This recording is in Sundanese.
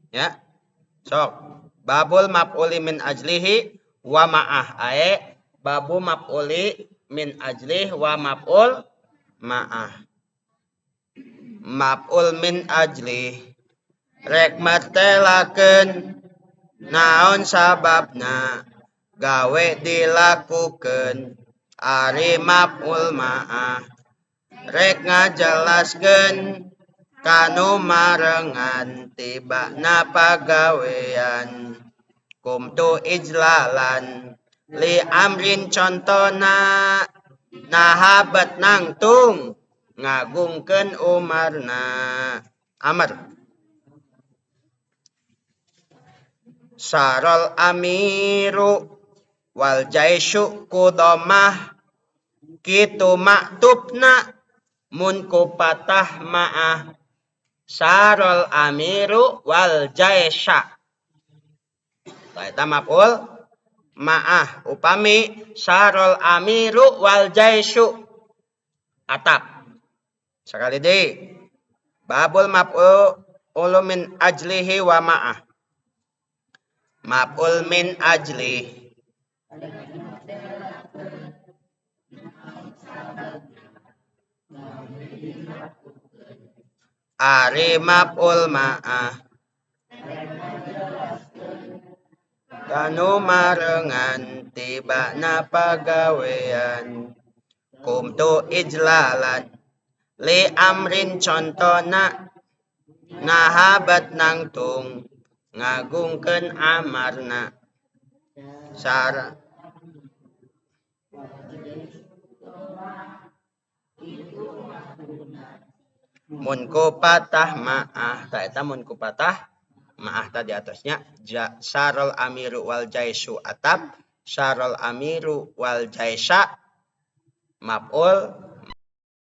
Ya. Sok. Babul maf'uli min ajlihi wa ma'ah. Ae babu maf'uli min ajlih wa maf'ul ma'ah. Maf'ul min ajlih rek martelakeun naon sababna gawe dilakukeun ari maf'ul ma'ah rek ngajelaskeun kanu marengan tibana pagawean kumtu ijlalan li amrin contona nahabat nangtung ngagungkeun umarna amr saral amiru wal jaisyu kudomah kitu maktubna mun ku patah ma'ah sarol amiru wal jaisya eta maf'ul ma'ah upami sarol amiru wal jaisyu atap sekali deui babul maf'ul min ajlihi wa ma'ah maf'ul min ajli ari maf'ul ma'ah kanu marengan tibana pagawean kumtu ijlalan li amrin contona nahabat nangtung ngagungkeun amarna sara mun ku patah ma'ah ta eta mun ku patah ma'ah tadi atasnya sarol amiru wal jaisu atap sarol amiru wal jaisa maf'ul